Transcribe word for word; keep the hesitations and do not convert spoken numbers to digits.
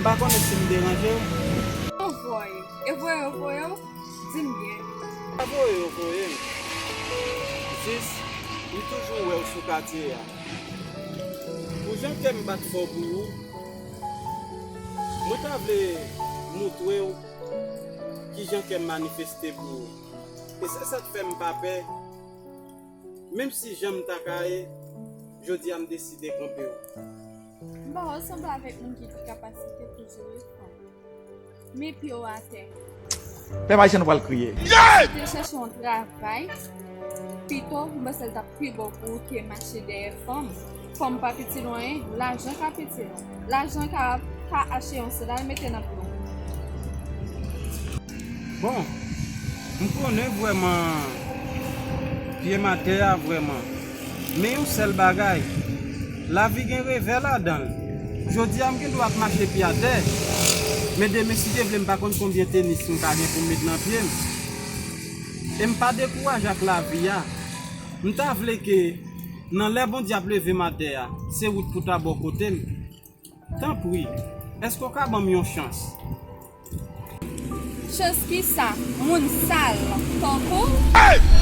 Pa konnen si m deranje w. Anvoye. E voye yo voye w, di m byen. Pa voye yo voye m. Jis, m toujou wè w sou katye a. Pou jan kè m bat fò pou ou, mwen ta vle moutre w kijan kè m manifeste pou ou. E se sa k fè m pa pè, menm si jan m ta ka ye, jodi a m deside kanpe w. M pa wè w sanble avèk moun ki gen kapasite pou jere fanm. Men pye w atè. Pèp ayisyen nou pral kriye. Si te chèche yon travay, pito m panse l t ap pi bon pou ou ke mache dèyè fanm. Fanm pa piti lwen, lajan ka piti lwen. Lajan ka, ka achte yon sandal mete nan pye w. Bon, m konnen vrèman pye m atè a vrèman. Men yon sèl bagay, lavi gen revè ladan l. Jodi a m gen dwa ap mache pye atè, men demen si Dye vle m pa konn konbyen tenis m ka gen pou m met nan pye m. E m pa dekouraje ak lavi a. M ta vle ke nan lè Bondye ap leve m atè a, se wout pou ta bò kote m. Tanpri, èske w ka ban m yon chans? Chans kisa? Moun sal tankou w?